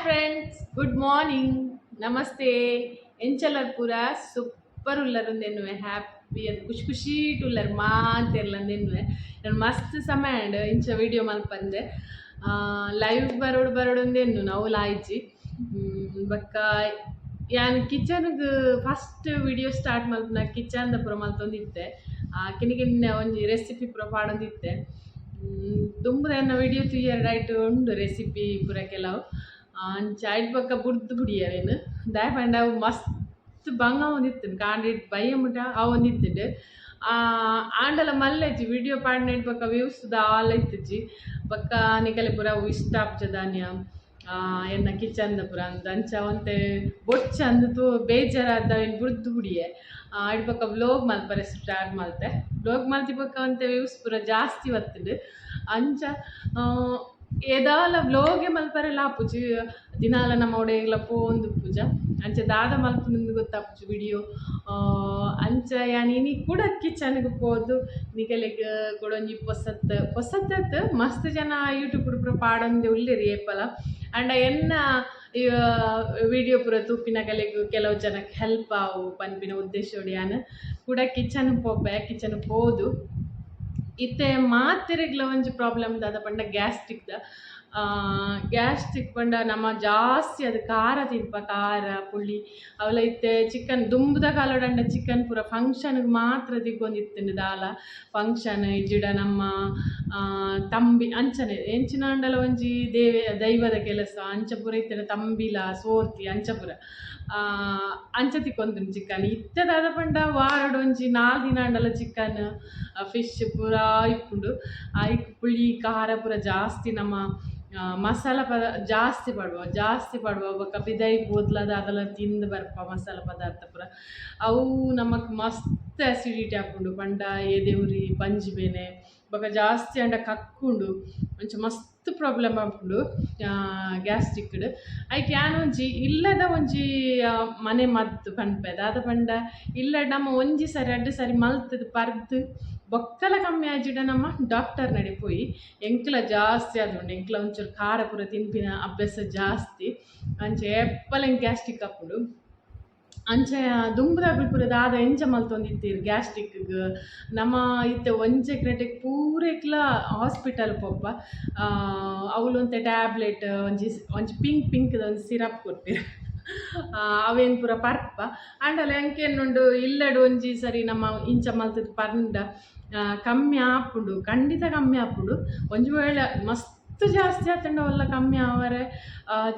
Friends, good morning, ನಮಸ್ತೆ. ಎಂಚಲರ್ ಪೂರ? ಸೂಪರ್ ಉಲ್ಲರ್ ಉಂದೆನ್ನುವೆ. ಹ್ಯಾಪಿ ಅದು ಖುಷಿ ಖುಷಿ ಉಲ್ಲರ್ ಮಾತೆರ್ಲ ಅಂದೆನ್ನುವೆ. ನಾನು ಮಸ್ತ್ ಸಮಯ ಆಂಡ್ ಇಂಚ ವಿಡಿಯೋ ಮಲ್ಪಂದೆ. ಲೈವ್ ಬರೋಡು ಬರೋಡು ಅಂದೆನ್ನು ನಾವು ಲಾಯ್ಜಿ. ಬೊಕ್ಕ ಯಾನ್ ಕಿಚನ್ಗ್ ಫಸ್ಟ್ ವಿಡಿಯೋ ಸ್ಟಾರ್ಟ್ ಮಲ್ಪುನ ಕಿಚನ್ ದ ಪೂರ ಮಲ್ತೊಂದಿತ್ತೆ. ಕಿನ್ನ ಕಿನ್ನ ಒಂಜಿ ರೆಸಿಪಿ ಪೂರ ಪಾಡೊಂದಿತ್ತೆ. ದುಂಬುದ ಎನ್ನ ವಿಡಿಯೋ ತೂಯೆರೆ ಐಟ್ ಉಂಡು ರೆಸಿಪಿ ಪೂರ ಕೆಲವು. ಅಂಚ ಐಟ್ ಬೊಕ್ಕ ಬುಡ್ದು ಬುಡಿಯೆರ್. ದಾಯೆ ಪಂಡ ಅವು ಮಸ್ತ್ ಬಂಗ ಆವೊಂದಿತ್ತುಂಡು. ಕಾಂಡೆ ಬಯ್ಯ ಮುಟ ಆವೊಂದಿತ್ತುಂಡು. ಆಂಡಲ ಮಲ್ಲೆಜ್ಜಿ ವಿಡಿಯೋ ಪಾಡ್ನೆಟ್ ಬೊಕ್ಕ ವ್ಯೂಸ್ ದಾಲ ಇತ್ತುಜಿ. ಬೊಕ್ಕ ನಿಕಲೆ ಪೂರ ಅವು ಇಷ್ಟ ಆಪುಜ ದಾನ್ಯ ಎನ್ನ ಕಿಚನ್ ದ ಪೂರ ಅಂದ್ ಅಂಚ ಒಂತೆ ಬೊಡ್ಚ ಅಂದ್ ತೂ ಬೇಜಾರಾದ್ ಅವೆನ್ ಬುಡ್ದು ಬುಡಿಯೆ. ಐಟ್ ಬೊಕ್ಕ ವ್ಲೋಗ್ ಮಲ್ಪರೆ ಸ್ಟಾರ್ಟ್ ಮಲ್ತೆ. ವ್ಲೋಗ್ ಮಲ್ತಿ ಬೊಕ್ಕ ಒಂತೆ ವ್ಯೂಸ್ ಪೂರ ಜಾಸ್ತಿ ಬತ್ತುಂಡು. ಅಂಚ ಏದಾಲ ವ್ಲೋಗೆ ಮಲ್ಪರೆಲ ಆಪುಜಿ. ದಿನಾಲ ನಮ್ಮ ಒಡೆಗ್ಲ ಪೋವೊಂದುಪ್ಪುಜ. ಅಂಚ ದಾದ ಮಲ್ಪುನುಂದು ಗೊತ್ತಾಪುಜಿ ವಿಡಿಯೋ. ಅಂಚ ಯಾನ್ ಇನಿ ಕುಡ ಕಿಚನ್ಗ್ ಪೋದು ನಿಕಲೆಗ್ ಕುಡೊಂಜಿ ಪೊಸತ್ ಪೊಸತ್ ಮಸ್ತ್ ಜನ ಯೂಟ್ಯೂಬ್ ಪೂರ ಪಾಡೊಂದು ಉಲ್ಲೆರ್ ಏಪಲ. ಆಂಡ ಎನ್ನ ವಿಡಿಯೋ ಪೂರ ತೂಪಿನಕಲೆಗ್ ಕೆಲವು ಜನಕ್ ಹೆಲ್ಪ್ ಆವು ಪನ್ಪಿನ ಉದ್ದೇಶೋಡು ಯಾನ್ ಕುಡ ಕಿಚನ್ ಪೋಪೆ. ಕಿಚನ್ ಪೋದು ಇತ್ತೆ ಮಾತೆರೆಗ್ಲ ಒಂಜಿ ಪ್ರಾಬ್ಲಮ್ ದಾದ ಪಂಡ ಗ್ಯಾಸ್ಟ್ರಿಕ್ ದ. ಗ್ಯಾಸ್ಟ್ರಿಕ್ ಪಂಡ ನಮ ಜಾಸ್ತಿ ಅದು ಖಾರ ತಿನ್ಪ, ಖಾರ ಪುಳಿ ಅವುಲ. ಇತ್ತೆ ಚಿಕನ್ ದುಂಬುದ ಕಾಲೊಡು ಚಿಕನ್ ಪೂರ ಫಂಕ್ಷನ್ ಮಾತ್ರ ತಿಕ್ಕೊಂದಿತ್ತುಂಡು. ದಾಲ ಫಂಕ್ಷನ್ ಇಜ್ಜಿಡ ನಮ್ಮ ತಂಬಿ ಅಂಚನೆ ಎಂಚಿನ ಆಂಡಲ ಒಂಜಿ ದೇವೆ ದೈವದ ಕೆಲಸ ಅಂಚ ಪೂರ ಇತ್ತುಂಡ ತಂಬಿಲ ಸೋರ್ತಿ ಅಂಚ ಪೂರ ಅಂಚ ತಿಕ್ಕೊಂದುಂಡು ಚಿಕನ್. ಇತ್ತೆ ದಾದ ಪಂಡ ವಾರಡ್ ಒಂಜಿ 4 ದಿನ ಆಂಡಲ ಚಿಕನ್ ಫಿಶ್ ಪೂರ ಇಪ್ಪುಂಡು. ಐಕ್ ಪುಳಿ ಖಾರ ಪೂರ ಜಾಸ್ತಿ, ನಮ್ಮ ಮಸಾಲ ಜಾಸ್ತಿ ಪಾಡುವ ಜಾಸ್ತಿ ಪಾಡುವ. ಬೊಕ್ಕ ಪಿದಯಿ ಪೋದ್ಲ ದಾದಲ ತಿಂದು ಬರ್ಪ ಮಸಾಲ ಪದಾರ್ಥ ಪೂರ. ಅವು ನಮಕ್ ಮಸ್ತ್ ಅಸಿಡಿಟಿ ಆಪುಂಡು. ಪಂಡ ಎದೆ ಉರಿ, ಬಂಜಿ ಬೇನೆ, ಬೊಕ್ಕ ಜಾಸ್ತಿ ಆಂಡ ಕಕ್ಕುಂಡು. ಅಂಚ ಮಸ್ತ್ ಪ್ರಾಬ್ಲಮ್ ಆಪುಂಡು ಗ್ಯಾಸ್ಟ್ರಿಕ್. ಐಕ್ ಯಾನ್ ಒಂಜಿ ಇಲ್ಲದ ಒಂಜಿ ಮನೆ ಮದ್ದು ಪನ್ಪೆ. ದಾದ ಪಂಡ ಇಲ್ಲಡ್ ನಮ್ಮ ಒಂಜಿ ಸರಿ ರಡ್ಡ್ ಸರಿ ಮಲ್ತುದು ಪರ್ದ್ ಬೊಕ್ಕಲ ಕಮ್ಮಿ ಆಜಿಡ ನಮ್ಮ ಡಾಕ್ಟರ್ ನಡೆ ಪೋಯಿ. ಎಂಕ್ಲ ಜಾಸ್ತಿ ಆದುಂಡು. ಎಂಕ್ಲ ಒಂಚೂರು ಖಾರ ಪೂರ ತಿನ್ಪಿನ ಅಭ್ಯಾಸ ಜಾಸ್ತಿ. ಅಂಚ ಏಪಲ ಎಂಕ್ ಗ್ಯಾಸ್ಟ್ರಿಕ್ ಆಪುಂಡು. ಅಂಚ ದುಂಬುದಕುಲು ಪೂರ ದಾದ ಎಂಚ ಮಲ್ತೊಂದಿತ್ತೆರ್ ಗ್ಯಾಸ್ಟ್ರಿಕ್? ನಮ ಇತ್ತೆ ಒಂಜೆ ಕ್ರೆಟೆಕ್ ಪೂರೆಕ್ಲ ಹಾಸ್ಪಿಟಲ್ ಪೋಪ. ಅವ್ಲು ಒಂತೆ ಟ್ಯಾಬ್ಲೆಟ್, ಒಂಜಿ ಒಂಜಿ ಪಿಂಕ್ ಪಿಂಕ್ ಒಂಜಿ ಸಿರಪ್ ಕೊರ್ಪೆರ್. ಅವೇನ್ ಪೂರ ಪರ್ಪ. ಆಂಡಲ ಎಂಕೇನುಂಡು, ಇಲ್ಲಡ್ ಒಂಜಿ ಸರಿ ನಮ್ಮ ಇಂಚ ಮಲ್ತುದು ಪರ್ಂಡ ಕಮ್ಮಿ ಆಪುಂಡು, ಖಂಡಿತ ಕಮ್ಮಿ ಆಪುಂಡು. ಒಂಜಿ ವೇಳೆ ಮಸ್ತ್ ಜಾಸ್ತಿ ಆತುಂಡ ಒಲ್ಲ ಕಮ್ಮಿ ಆವರೆ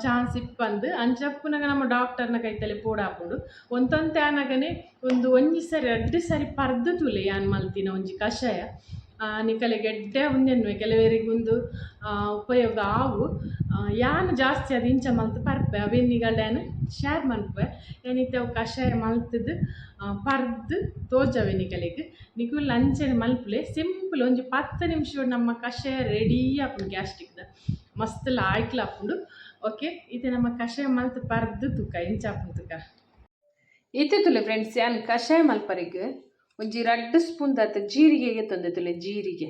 ಚಾನ್ಸ್ ಇಪ್ಪಂದ್. ಅಂಚ ಉಪ್ಪುನಗ ನಮ್ಮ ಡಾಕ್ಟರ್ನ ಕೈತಲೆ ಪೋಡಾಪುಂಡು. ಒಂತೊಂತೆ ಆನಗನೆ ಒಂದು ಒಂಜಿ ಸರಿ ರಡ್ಡ್ ಸರಿ ಪರ್ದು ತೂಲೆ ಯಾನ್ ಮಲ್ತಿನ ಒಂಜಿ ಕಷಾಯ. ನಿಕಲೆಗ್ ಎಡ್ಡೆ ಉಂದೆನ್ನುವೆ. ಕೆಲವೆರೆಗ್ ಉಂದು ಉಪಯೋಗ ಆವು. ಯಾನ್ ಜಾಸ್ತಿ ಅದು ಇಂಚ ಮಲ್ತ್ ಪರ್ಪೆ. ಅವೆನ್ ನಿಗಲ್ಡ ಯಾನ್ ಶೇರ್ ಮನ್ಪುವೆ. ಯಾನ್ ಇತ್ತೆ ಅವು ಕಷಾಯ ಮಲ್ತುದು ಪರ್ದು ತೋಜವೆ ನಿಕಲೆಗ್. ನಿಕುಲು ಅಂಚನೆ ಮಲ್ಪುಲೆ. ಸಿಂಪಲ್, ಒಂಜಿ 10 ನಿಮಿಷ ನಮ್ಮ ಕಷಾಯ ರೆಡಿ ಆಪುಂಡು. ಗ್ಯಾಸ್ಟ್ರಿಕ್ ದ ಮಸ್ತ್ ಲಾಯ್ಕ್ಲ ಆಪುಂಡು. ಓಕೆ, ಇತ್ತೆ ನಮ್ಮ ಕಷಾಯ ಮಲ್ತ್ ಪರ್ದು ತೂಕ ಎಂಚ ಆಪುಂಡು ತೂಕ. ಇತ್ತೆ ತುಲೆ ಫ್ರೆಂಡ್ಸ್, ಯಾನ್ ಕಷಾಯ ಮಲ್ಪರೆಗ್ ಒಂಜಿ 2 ಸ್ಪೂನ್ ದಾತ್ ಜೀರಿಗೆ ತಂದೆ. ತುಲೆ, ಜೀರಿಗೆ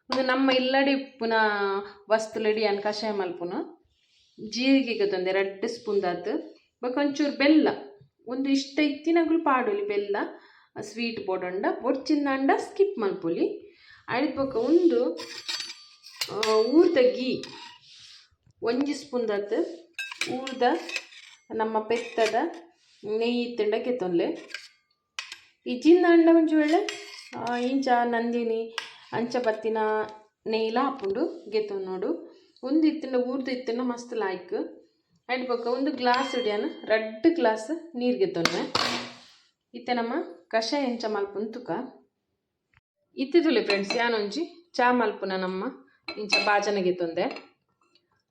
ಒಂದು ನಮ್ಮ ಇಲ್ಲಡೆ ಇಪ್ಪುನ ವಸ್ತುಲೆಡ್ ಯಾನ್ ಕಷಾಯ ಮಲ್ಪುನ. ಜೀರಿಗೆ ತಂದೆ 2 ಸ್ಪೂನ್ ದಾತ್. ಬೊಕ ಒಂಚೂರು ಬೆಲ್ಲ, ಒಂದು ಇಷ್ಟ ಇತ್ತಿನಗುಲು ಪಾಡೊಲಿ. ಬೆಲ್ಲ ಸ್ವೀಟ್ ಬೋಡಂಡ, ಬೊಡ್ಚಿಂದಾಂಡ ಸ್ಕಿಪ್ ಮಲ್ಪೊಲಿ. ಐಟ್ ಬೊಕ ಒಂದು ಊರ್ದ ಗೀ, ಒಂಜಿ ಸ್ಪೂನ್ ದಾತ್ ಊರ್ದ ನಮ್ಮ ಪೆತ್ತದ ನೆಯ್ಯಿ ಇತ್ತುಂಡ ಗೆತೊನ್ಲೆ. ಇಜ್ಜಿಂದಾಂಡ ಒಂಜಿ ವೇಳೆ ಇಂಚ ನಂದಿನಿ ಅಂಚ ಬತ್ತಿನ ನೆಯ್ಯಿಲ ಆಪುಂಡು, ಗೆತೊನೊಡು. ಉಂದು ಇತ್ತುಂಡ, ಊರ್ದು ಇತ್ತುಂಡ ಮಸ್ತ್ ಲಾಯ್ಕ್. ಐಟ್ ಬೊಕ್ಕ ಒಂದು ಗ್ಲಾಸ್ ಯಾನ್ 2 ಗ್ಲಾಸ್ ನೀರು ಗೆತೊನ್ವೆ. ಇತ್ತೆ ನಮ್ಮ ಕಷಾಯ ಎಂಚ ಮಲ್ಪುನು ತುಕ. ಇತ್ತೆ ತುಲೆ ಫ್ರೆಂಡ್ಸ್, ಯಾನೊಂಜಿ ಚಾ ಮಲ್ಪುನ ನಮ್ಮ ಇಂಚ ಬಾಜನ ಗೆತೊಂದೆ.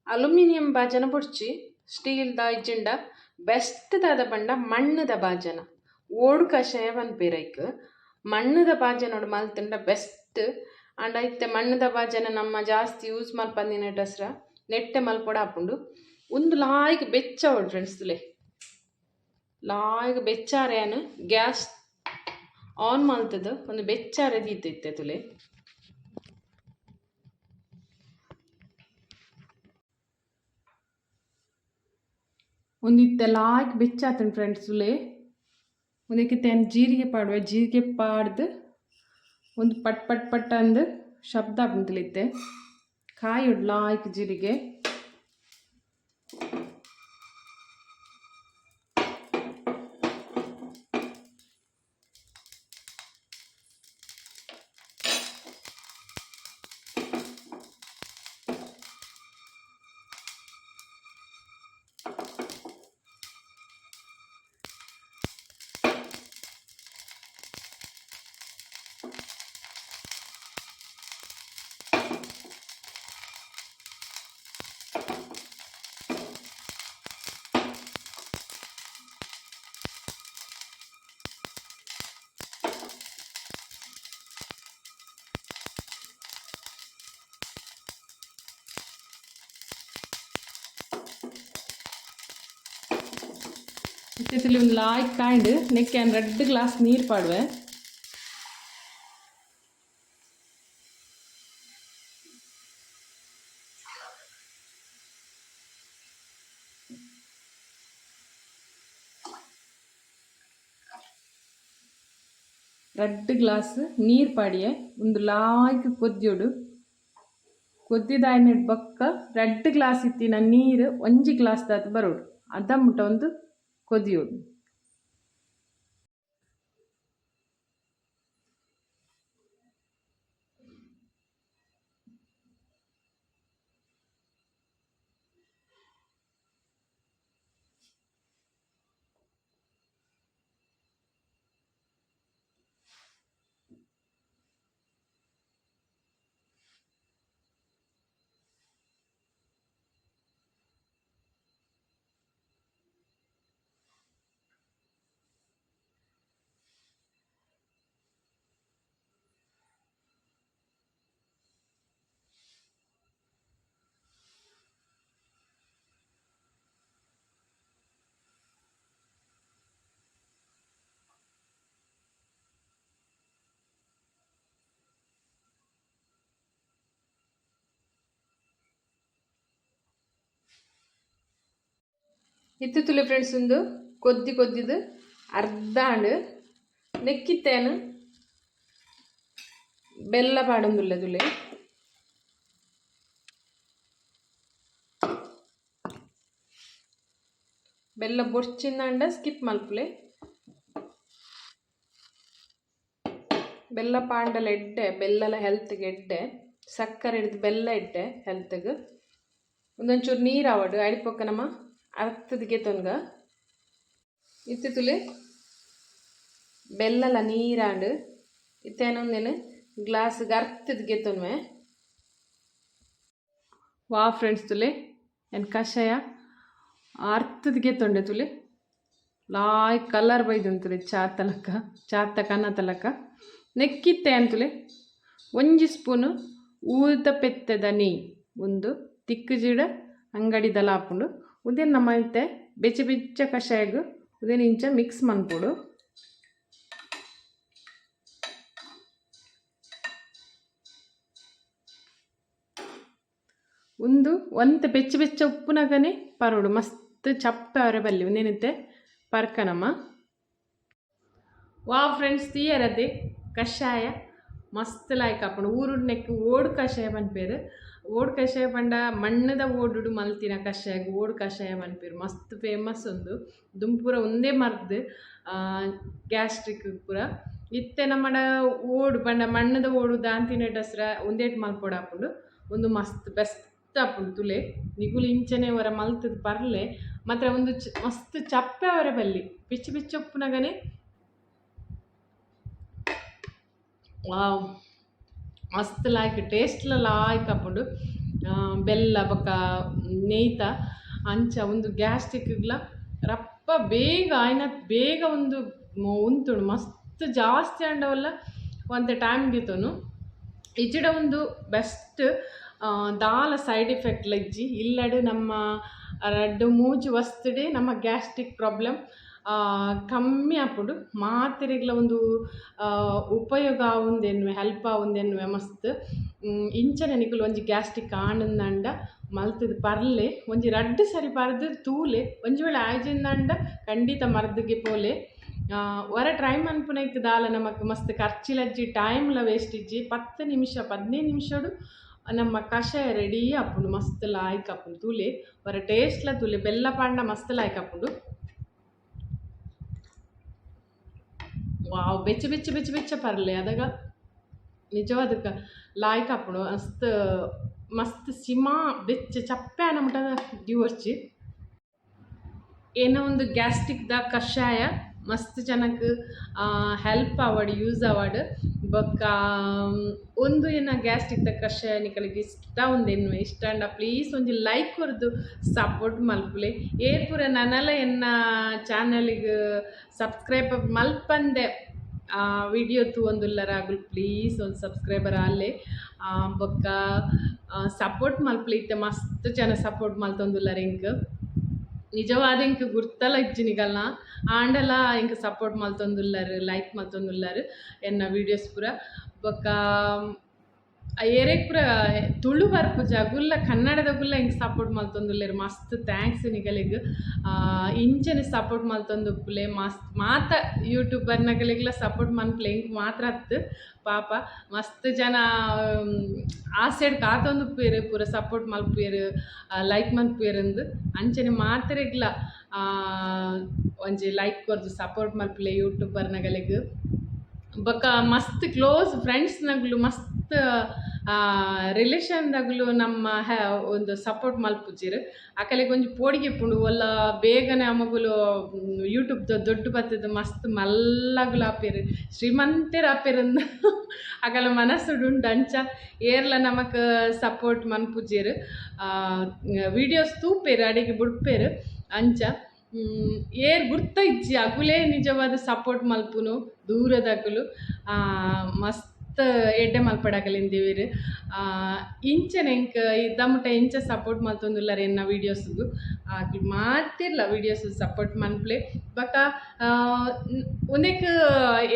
ಅಲ್ಯೂಮಿನಿಯಂ ಬಾಜನ ಬೊಡ್ಚಿ, ಸ್ಟೀಲ್ದ ಇಜ್ಜಿಂಡ ಬೆಸ್ಟ್ ದಾದ ಪಂಡ ಮಣ್ಣುದ ಬಾಜನ. ಓಡು ಕಷಾಯ ಪನ್ಪೆರ್ ಐಕ್. ಮಣ್ಣುದ ಬಾಜನೊಡು ಮಲ್ತುಂಡ ಬೆಸ್ಟ್. ಆಂಡ ಇತ್ತೆ ಮಣ್ಣುದ ಬಾಜನ ನಮ್ಮ ಜಾಸ್ತಿ ಯೂಸ್ ಮಲ್ಪಂದಿನ ನೆಟ್ಟೆ ಮಲ್ಪೊಡು ಆಪುಂಡು. ಉಂದು ಲಾಯ್ಕ್ ಬೆಚ್ಚ ಫ್ರೆಂಡ್ಸ್. ತುಲೆ, ಲಾಯ್ಕ್ ಬೆಚ್ಚಾರೆ ಯಾನ್ ಗ್ಯಾಸ್ ಆನ್ ಮಲ್ತುದು ಒಂದು ಬೆಚ್ಚಾರೆ ದೀತೆ ಇತ್ತೆ. ತುಲೆ. ಒಂದು ಇತ್ತೆ ಲಾಯ್ಕ್ ಬೆಚ್ಚಾತುಂಡು ಫ್ರೆಂಡ್ಸ್ ಉಲೆ. ಉಂದೆಕ್ ಇತ್ತೆ ಜೀರಿಗೆ ಪಾಡುವೆ. ಜೀರಿಗೆ ಪಾಡ್ದು ಒಂದು ಪಟ್ ಪಟ್ ಪಟ್ ಅಂದ್ ಶಬ್ದ ಆಪುಂಡು ಇತ್ತೆ. ಕಾಯೊಡು ಲಾಯ್ಕ್ ಜೀರಿಗೆ. ಇತ್ತೆ ಒಂದು ಲಾಯ್ಕ್ ಕಾಂಡ್ ನೆಕ್ಕೆ ರಡ್ಡ್ ಗ್ಲಾಸ್ ನೀರು ಪಾಡುವೆ. ರಡ್ಡ್ ಗ್ಲಾಸ್ ನೀರು ಪಾಡಿಯೆ. ಒಂದು ಲಾಯ್ಕ್ ಕೊದ್ಯೋಡು. ಕೊದ್ದಿದಾಯಿನೆಡ್ ಬೊಕ್ಕ ರಡ್ಡ್ ಗ್ಲಾಸ್ ಇತ್ತಿನ ನೀರು ಒಂಜಿ ಗ್ಲಾಸ್ ದಾತ್ ಬರೋಡು. ಅದ ಮುಟ ಒಂದು ಕೊದಿಯೋಡು. ಇತ್ತೆ ತುಲೆ ಫ್ರೆಂಡ್ಸ್ ಉಂದು ಕೊದ್ದಿ ಕೊದ್ದಿದು ಅರ್ಧ ಆಂಡ್. ನೆಕ್ಕಿತ್ತೇನು ಬೆಲ್ಲ ಪಾಡೊಂದುಲ್ಲೆ ತುಲೆ. ಬೆಲ್ಲ ಬೊರ್ಚಿಂದಾಂಡ ಸ್ಕಿಪ್ ಮಲ್ಪುಲೆ. ಬೆಲ್ಲ ಪಾಂಡಲ ಎಡ್ಡೆ, ಬೆಲ್ಲಲ ಹೆಲ್ತ್ಗೆ ಎಡ್ಡೆ. ಸಕ್ಕರೆ ಹಿಡ್ದು ಬೆಲ್ಲ ಎಡ್ಡೆ ಹೆಲ್ತ್ಗೆ. ಒಂದೊಂಚೂರು ನೀರು ಆವಡು ಅಡಿಪೊಕ್ಕ ನಮ್ಮ ಅರ್ತದಿಗೆ ತೊನ್ಗ. ಇತ್ತೆ ತುಲೆ ಬೆಲ್ಲಲ ನೀರಾಂಡ್. ಇತ್ತೆ ಏನೊಂದೇನು ಗ್ಲಾಸ್ ಅರ್ತದಿಗೆ ತೊನ್ವೆ. ವಾ ಫ್ರೆಂಡ್ಸ್ ತುಲೆ ಎನ್ ಕಷಾಯ ಅರ್ತದಿಗೆ ತೊಂಡೆ ತುಲೆ. ಲಾಯ್ ಕಲರ್ ಬೈದುಂತುಲೆ ಚಾ ತಲಕ ಚಾತ ಕನ ತಲಕ. ನೆಕ್ಕಿತ್ತೆ ಅಂತುಲೆ ಒಂಜಿ ಸ್ಪೂನು ಊದ ಪೆತ್ತದ ನೆಯ್ ಒಂದು ತಿಕ್ಕು ಜೀಡ ಅಂಗಡಿದಲ ಆಪುಂಡು. ಉಂದೆನ್ ನಮ ಇತ್ತೆ ಬೆಚ್ಚ ಬೆಚ್ಚ ಕಷಾಯಗ್ ಉಂದೆನ್ ಇಂಚ ಮಿಕ್ಸ್ ಮನ್ಪೊಡು. ಉಂದು ಒಂತೆ ಬೆಚ್ಚ ಬೆಚ್ಚ ಉಪ್ಪುನಗನೆ ಪರೋಡು, ಮಸ್ತ್ ಚಪ್ಪೆ ಅವರೆ ಬಲ್ಲಿ. ಉಂದೆನಿತ್ತೆ ಪರ್ಕ ನಮ. ವಾ ಫ್ರೆಂಡ್ಸ್ ತೀಯರದೆ ಕಷಾಯ ಮಸ್ತ್ ಲಾಯ್ಕ್ ಆಪುಂಡು. ಊರುಡು ನೆಕ್ಕ್ ಓಡು ಕಷಾಯ ಪನ್ಪೆರ್. ಓಡು ಕಷಾಯ ಪಂಡ ಮಣ್ಣುದ ಓಡುಡು ಮಲ್ತಿನ ಕಷಾಯಗ್ ಓಡು ಕಷಾಯ ಪನ್ಪೆರ್. ಮಸ್ತ್ ಫೇಮಸ್ ಉಂದು. ದುಂಪುರ ಉಂದೇ ಮರ್ದ್ ಗ್ಯಾಸ್ಟ್ರಿಕ್ ಪೂರ. ಇತ್ತೆ ನಮ್ಮಡ ಓಡು ಪಂಡ ಮಣ್ಣುದ ಓಡು ದಾಂತಿನ ದಸ್ರ ಉಂದೇಟ್ ಮಲ್ಪೊಡಾಪುಂಡು. ಉಂದು ಮಸ್ತ್ ಬೆಸ್ಟ್ ಆಪುಂಡು ತುಲೆ. ನಿಕುಲು ಇಂಚನೆ ಒರ ಮಲ್ತುದು ಪರ್ಲೆ. ಮಾತ್ರ ಉಂದು ಮಸ್ತ್ ಚಪ್ಪೆ ಅವರೆ ಬಲ್ಲಿ ಬೆಚ್ಚ ಬೆಚ್ಚ ಉಪ್ಪುನಗನೆ. ವಾವ್ ಮಸ್ತ್ ಲಾಯ್ಕ್ ಟೇಸ್ಟ್ಲ ಲಾಯ್ಕ್ ಆಪುಂಡು. ಬೆಲ್ಲ ಬೊಕ್ಕ ನೆಯ್ತ ಅಂಚ ಉಂದು ಗ್ಯಾಸ್ಟ್ರಿಕ್ಗ್ಲ ರಪ್ಪ ಬೇಗ ಆಯ್ನ ಬೇಗ ಉಂದು ಉಂತುಂಡು. ಮಸ್ತ್ ಜಾಸ್ತಿ ಆಂಡವಲ್ಲ ಒಂತೆ ಟೈಮ್ ದೀತೊನು. ಇಜ್ಜಿಡ ಉಂದು ಬೆಸ್ಟ್ ದಾಲ ಸೈಡ್ ಎಫೆಕ್ಟ್ ಇಜ್ಜಿ. ಇಲ್ಲಡ್ ನಮ್ಮ ರಡ್ಡ್ ಮೂಜಿ ವಸ್ತುಡೆ ನಮ್ಮ ಗ್ಯಾಸ್ಟ್ರಿಕ್ ಪ್ರಾಬ್ಲಮ್ ಕಮ್ಮಿ ಆಪುಂಡು. ಮಾತೆರೆಗ್ಲ ಒಂದು ಉಪಯೋಗ ಆವೊಂದೆನ್ನುವೆ, ಹೆಲ್ಪ್ ಆವೊಂದೆನ್ನುವೆ ಮಸ್ತ್. ಇಂಚನೆ ನಿಕುಲು ಒಂಜಿ ಗ್ಯಾಸ್ಟ್ರಿಕ್ ಆಂಡಂದಾಂಡ ಮಲ್ತುದು ಪರ್ಲೆ. ಒಂಜಿ ರಡ್ಡ್ ಸರಿ ಪರ್ದು ತೂಲೆ. ಒಂಜಿ ವೇಳೆ ಆಯ್ಜಿಂದಾಂಡ ಖಂಡಿತ ಮರ್ದಿಗೆ ಪೋಲೆ. ಒರ ಟ್ರೈ ಮನ್ಪುನೈಕ್ ದಾಲ ನಮಕ್ ಮಸ್ತ್ ಖರ್ಚಿಲಜ್ಜಿ, ಟೈಮ್ಲ ವೇಸ್ಟ್ ಇಜ್ಜಿ. 10 ನಿಮಿಷ, 15 ನಿಮಿಷಡು ನಮ್ಮ ಕಷಾಯ ರೆಡಿ ಆಪುಂಡು. ಮಸ್ತ್ ಲಾಯ್ಕ್ ಆಪುಂಡು. ತೂಲೆ, ಒರ ಟೇಸ್ಟ್ಲ ತೂಲೆ. ಬೆಲ್ಲ ಪಾಂಡ ಮಸ್ತ್ ಲಾಯ್ಕ್ ಆಪುಂಡು. ವಾವ್, ಬೆಚ್ಚ ಬೆಚ್ಚ ಬೆಚ್ಚ ಬೆಚ್ಚ ಪರ್ಲೆ. ಅದಗ ನಿಜವಾದ ಲಾಯ್ಕ್ ಆಪುಂಡು. ಮಸ್ತ್ ಮಸ್ತ್ ಸಿಮಾ ಬೆಚ್ಚ ಚಪ್ಪೆ ಆನ ಮುಟ ದಿವೊರ್ಚಿ. ಏನೋ ಒಂದು ಗ್ಯಾಸ್ಟ್ರಿಕ್ದ ಕಷಾಯ ಮಸ್ತ್ ಜನಕ್ ಹೆಲ್ಪ್ ಆವಡ್, ಯೂಸ್ ಆವಡ್. ಬೊಕ್ಕ ಒಂದು ಏನ ಗ್ಯಾಸ್ಟ್ರಿಕ್ದ ಕಷಾಯ ನಿಕಲೆಗ್ ಇಷ್ಟ ಉಂದೆನ್ನುವೆ. ಇಷ್ಟ ಆಂಡ ಪ್ಲೀಸ್ ಒಂಜಿ ಲೈಕ್ ಕೊರ್ದು ಸಪೋರ್ಟ್ ಮಲ್ಪುಲೆ. ಏರ್ ಪೂರ ನನಲ ಎನ್ನ ಚಾನಲ್ಗ್ ಸಬ್ಸ್ಕ್ರೈಬ್ ಮಲ್ಪಂದೆ ವಿಡಿಯೋ ತೂವೊಂದುಲ್ಲರ, ಅಗುಲು ಪ್ಲೀಸ್ ಒಂದು ಸಬ್ಸ್ಕ್ರೈಬರ್ ಆಲೆ. ಬೊಕ್ಕ ಸಪೋರ್ಟ್ ಮಲ್ಪುಲೆ. ಇತ್ತೆ ಮಸ್ತ್ ಜನ ಸಪೋರ್ಟ್ ಮಲ್ತೊಂದುಲ್ಲರ್ ಎಂಕ್. ನಿಜವಾದ ಎಂಕ್ ಗುರ್ತಲ ಇಜ್ಜಿ ನಿಕಲ್ನ, ಆಂಡಲ ಎಂಕ್ ಸಪೋರ್ಟ್ ಮಲ್ತೊಂದುಲ್ಲರ್, ಲೈಕ್ ಮಲ್ತೊಂದುಲ್ಲರ್ ಎನ್ನ ವೀಡಿಯೋಸ್ ಪೂರ. ಬೊಕ್ಕ ಏರೆಗ್ ಪೂರ ತುಳು ಬರ್ಪುಜಿ, ಅಗುಲ್ಲ ಕನ್ನಡದಗುಲ್ಲ ಎಂಕ್ ಸಪೋರ್ಟ್ ಮಲ್ತೊಂದುಲ್ಲೆರ್. ಮಸ್ತ್ thanks ನಿಕಲೆಗ್. ಇಂಚನೆ ಸಪೋರ್ಟ್ ಮಲ್ತೊಂದುಪ್ಪುಲೆ. ಮಸ್ತ್ ಮಾತ ಯೂಟ್ಯೂಬರ್ನಕಲೆಗ್ಲ ಸಪೋರ್ಟ್ ಮನ್ಪುಲೆ, ಎಂಕ್ ಮಾತ್ರ ಅತ್ತ್. ಪಾಪ ಮಸ್ತ್ ಜನ ಆಸೆಡ್ ಕಾತೊಂದುಪ್ಪುವೆರ್, ಪೂರ ಸಪೋರ್ಟ್ ಮಲ್ಪುವೆರ್, ಲೈಕ್ ಮನ್ಪುವೆರ್ ಅಂದ್. ಅಂಚನೆ ಮಾತೆರೆಗ್ಲ ಒಂಜಿ ಲೈಕ್ ಕೊರ್ದು ಸಪೋರ್ಟ್ ಮಲ್ಪುಲೆ ಯೂಟ್ಯೂಬರ್ನಗಲೆಗ್. ಬೊಕ್ಕ ಮಸ್ತ್ ಕ್ಲೋಸ್ ಫ್ರೆಂಡ್ಸ್ನಗುಲು, ಮಸ್ತ್ ರಿಲೇಷನ್ದಗುಲು ನಮ್ಮ ಒಂದು ಸಪೋರ್ಟ್ ಮಲ್ಪುಜೆರ್. ಅಕಲೆಗ್ ಒಂಜಿ ಪೋಡಿಗೆ ಇಪ್ಪುಂಡು, ಒಲ್ಲ ಬೇಗನೆ ಅಮಗುಲು ಯೂಟ್ಯೂಬ್ದ ದೊಡ್ಡ ಬತ್ತುದು ಮಸ್ತ್ ಮಲ್ಲಗುಲು ಆಪೆರ್, ಶ್ರೀಮಂತೆರ್ ಆಪೆರ್ ಅಕಲ್ನ ಮನಸ್ಸುಡು ಉಂಡು. ಅಂಚ ಏರ್ಲ ನಮಕ್ ಸಪೋರ್ಟ್ ಮನ್ಪುಜೆರ್. ವೀಡಿಯೋಸ್ ತೂಪೆರ್, ಅಡೆಗ್ ಬುಡ್ಪೆರ್. ಅಂಚ ಏರ್ ಗುರ್ತ ಇಜ್ಜಿ, ಅಗುಲೇ ನಿಜವಾದ ಸಪೋರ್ಟ್ ಮಲ್ಪುನು. ದೂರದಕುಲು ಮಸ್ತ್ ಎಡ್ಡೆ ಮಲ್ಪಡ್ ಅಕಲೆನ್ ದೇವೆರ್. ಇಂಚನೆ ಎಂಕ್ ಇದ್ದ ಮುಟ ಇಂಚ ಸಪೋರ್ಟ್ ಮಲ್ತೊಂದುಲ್ಲರ್ ಎನ್ನ ವೀಡಿಯೋಸ್ಗು. ಅಕ್ಲು ಮಾತೆರ್ಲ ವೀಡಿಯೋಸ್ ಸಪೋರ್ಟ್ ಮನ್ಪುಲೆ. ಬೊಕ್ಕ ಉಂದೆಕ್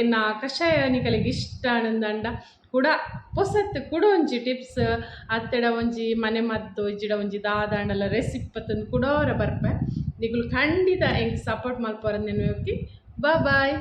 ಎನ್ನ ಕಷಾಯ ನಿಕಲೆಗ್ ಇಷ್ಟ ಆಂಡ ಕುಡ ಪೊಸತ್ ಕುಡ ಒಂಜಿ ಟಿಪ್ಸ್ ಅತ್ತಡ ಒಂಜಿ ಮನೆ ಮದ್ದು ಇಜ್ಜಿಡ ಒಂಜಿ ದಾದಾಂಡಲ ರೆಸಿಪಿ ಪತ್ತೊಂದು ಕುಡೋರ ಬರ್ಪೆ. ನಿಕುಲು ಖಂಡಿತ ಎಂಕ್ ಸಪೋರ್ಟ್ ಮಲ್ಪುವರಂದ್ ಓಕೆ, ಬಾಯ್.